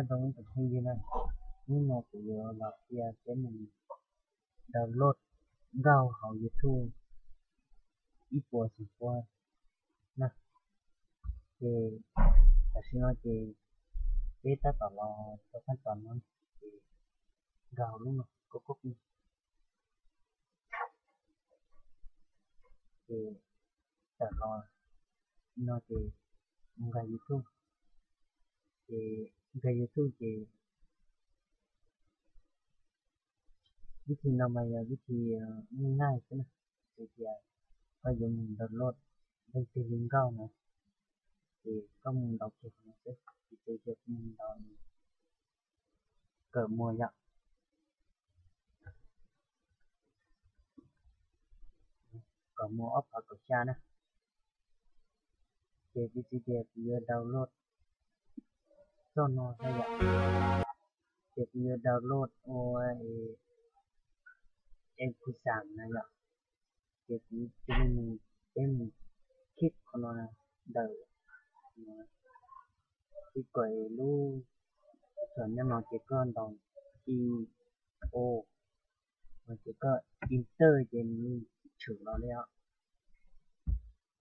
Nyob zoo ib tsoom phooj ywg na, hnub no kuv yuav los qhia peb mus download nkauj hauv YouTube ib puas xeem pua na. Ces tam sim no ces peb tab tom los rau qab tos no, ces nkag hauv lub no, koj koj ces tawm los no ces mus nkag YouTube. Ces nkag YouTube ces vib thi no mas yog vib thi nyuj naj xwb na. Txwv tias koj yuav mus download leej twg li nkauj no, ces koj mus ntaus kiag no xwb. Ces txwv tias kuv mus ntaus Kawm Muas yom. Kawm Muas ob phav kaum xya na. Ces kuv txwv tias kuv yuav download txoj no na yom. Ces kuv yuav download ua MP xam na yom. Ces kuv cia li mus, peb mus khij qhov no ntawm, kij kom lub, nyob no ces koj ntaus i o, ces koj enter ces nws tshwm los li os.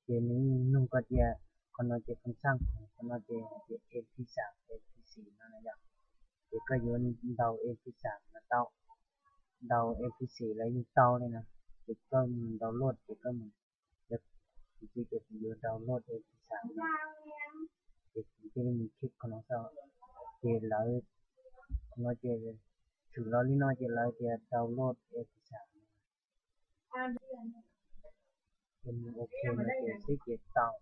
Ces nws nug koj tias qhov no ces koj xaj, qhov no ces hais tias MP xam, MP xam no na yom. Ces koj yuav ntaus MP xam los tau, ntaus MP xam los yeej tau li na. Ces koj mus download ces koj mus, kuv txwv tias kuv yuav download MP xam no, ces kuv cia li mus khij qhov no xwb. Ces lawv, qhov no ces tshwm los li no ces lawv tias download MP xam no. Ces mus ok no ces xwb ces tau.